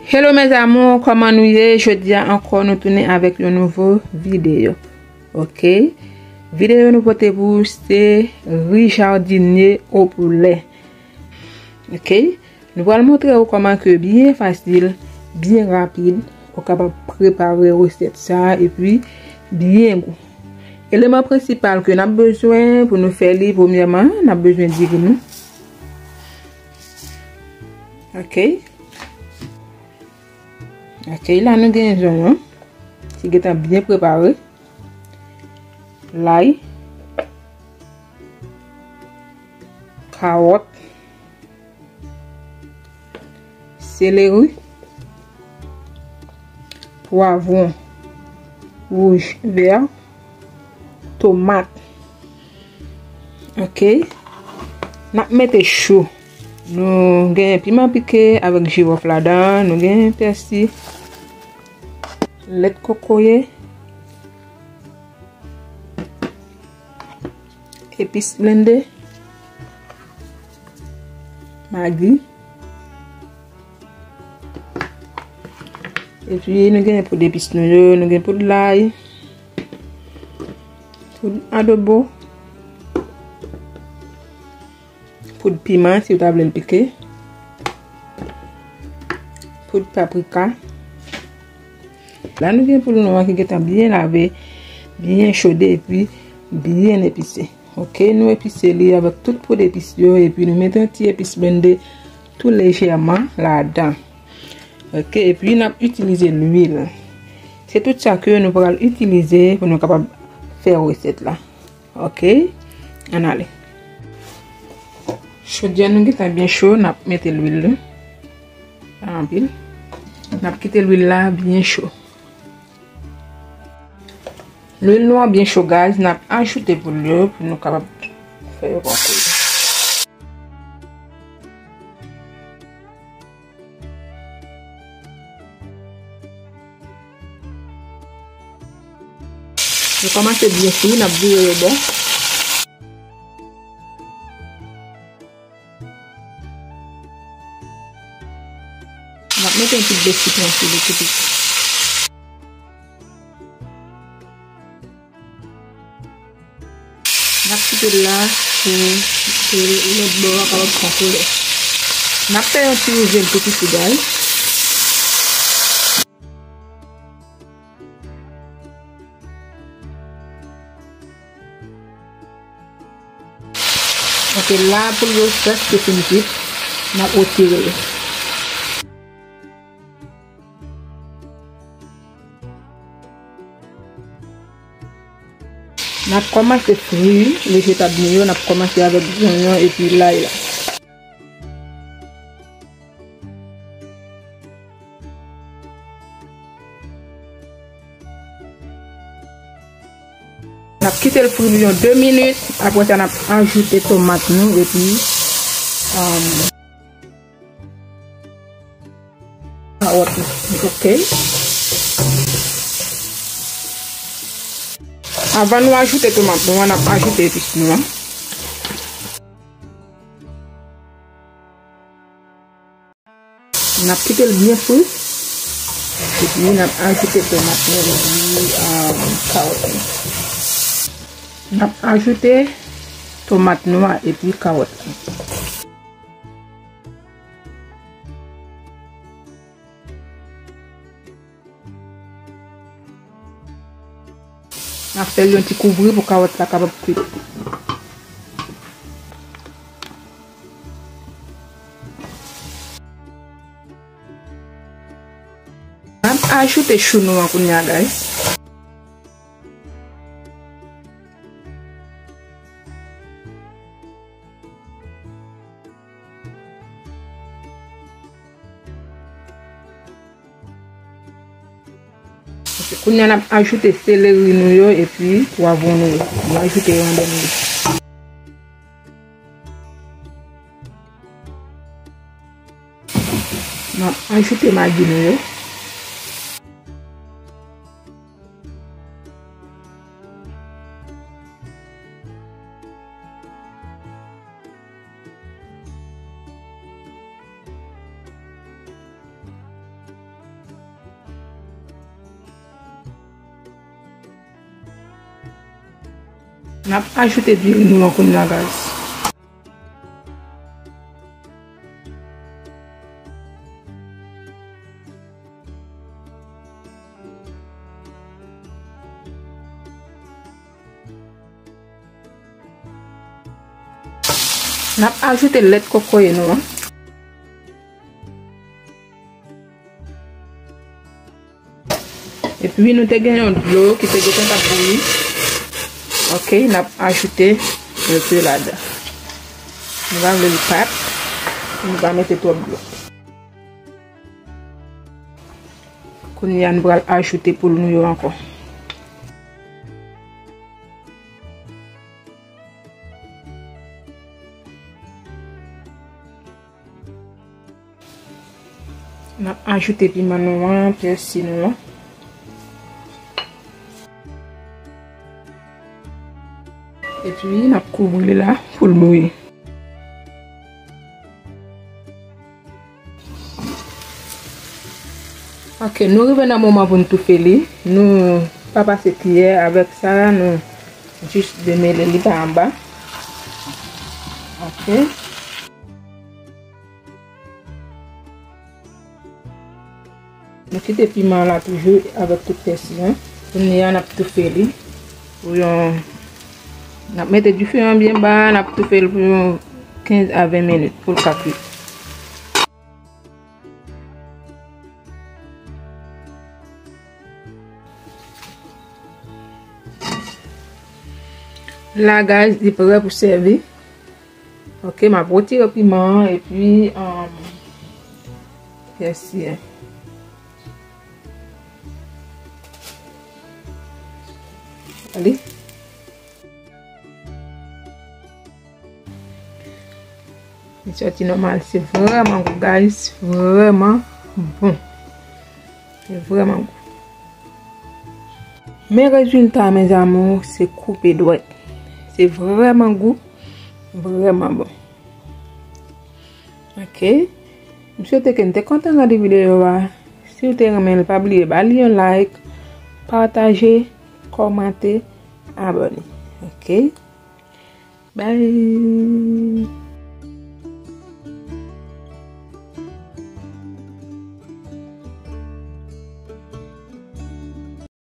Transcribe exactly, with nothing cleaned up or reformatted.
Hello mes amours, kòman nou ye? Jodi a ankò nou tounen avèk yon nouvo videyo. Ok? Videyo nou pote pou ou se ri jadinye o poulè. Ok? Nou pral montre ou kòman ke byen fasil, byen rapid, ou kapab prepare resèt sa a epi byen gou. Eleman prensipal ke n ap bezwen pou nou fè li, premyèman, n ap bezwen diri nou. Ok. Ok, la nou gen zonyon ki gentan byen prepare. Lay, kawòt, seleri, pwavwon wouj, vè, tomat. Ok. N ap mete chou. Nou gen piman pike avèk jiwòf ladan, nou gen pèsi, lèt kokoye, epis blende, magi. Epi nou gen poud epis nou yo, nou gen poud lay, poud adobo, poud piman si w ta vle l pike, poud paprika. La nou gen poul nou an ki gentan byen lave, byen chode epi byen epise. Ok, nou epise li avèk tout poud epis yo epi nou mete yon ti epis blende tou lejèman ladan. Ok, epi n ap itilize lwil. Se tout sa ke nou pral itilize pou nou kapab fè resèt la. Ok, ann ale. Chodyè nou gentan byen cho, n ap mete lwil la. Pa anpil. N ap kite lwil la byen cho. Lwil nou an byen cho, guys, n ap ajoute poul yo pou nou kapab fè yo pran kou. Yo kòmanse byen fri, n ap vire yo bò. N ap mete yon ti dlo sitwon sou li tou piti. N ap kite l la pou, pou lòt bò a kapab pran koulè. N ap fè yon ti rouze l tou piti, guys. Ok, la poul yo prèske fin kwit, n ap retire yo. N ap kòmanse fri vejetab nou yo, n ap kòmanse avèk zonyon epi lay la. N ap kite l fri pou yon de minit, apre sa n ap ajoute tomat nou epi, um, kawòt nou. Ok. Avan nou ajoute tomat nou an, n ap ajoute epis nou an. N ap kite l byen fri. Epi n ap ajoute tomat nou epi, um, kawòt nou. N ap ajoute tomat nou a epi kawòt la. N ap fè l yon ti kouvri pou kawòt la kapab kwit. N ap ajoute chou nou an kounye a, guys. Ok, kounye a n ap ajoute seleri nou yo epi pwavwon nou yo. Nou ajoute yo andan nou. N ap ajoute magi nou yo. N ap ajoute diri nou an kounye a, guys. N ap ajoute lèt kokoye nou an. Epi nou te gen yon dlo ki te gentan t ap bouyi. Ok, n ap ajoute lòt yo ladan. Nou pa vle li pat, nou pa mete twòp dlo. Kounye a nou pral ajoute poul nou yo ankò. N ap ajoute piman nou an, pèsi nou an. Epi n ap kouvri li la pou l bouyi. Ok, nou rive nan moman pou n toufe li. Nou pa pase kiyè avèk sa, nou jis demele li pa anba. Ok. Nou kite piman la toujou avèk tout pèsi an. Kounye a n ap toufe li pou yon, n ap mete dife an byen ba, n ap toufe li pou yon kenz a ven minit pou l ka kuit. La, guys, li prè pou sèvi. Ok, m ap retire piman an epi, um, pèsi an. Ale. Li sòti nòmal, se vrèman gou, guys, vrèman bon. Se vrèman gou. Men rezilta, mes amours, se koupe dwèt. Se vrèman gou, vrèman bon. Ok. M swete ke n te kontan gade videyo a. Si w te renmen l, pa bliye ba li yon like, pataje, kòmante, abòne. Ok. Bye.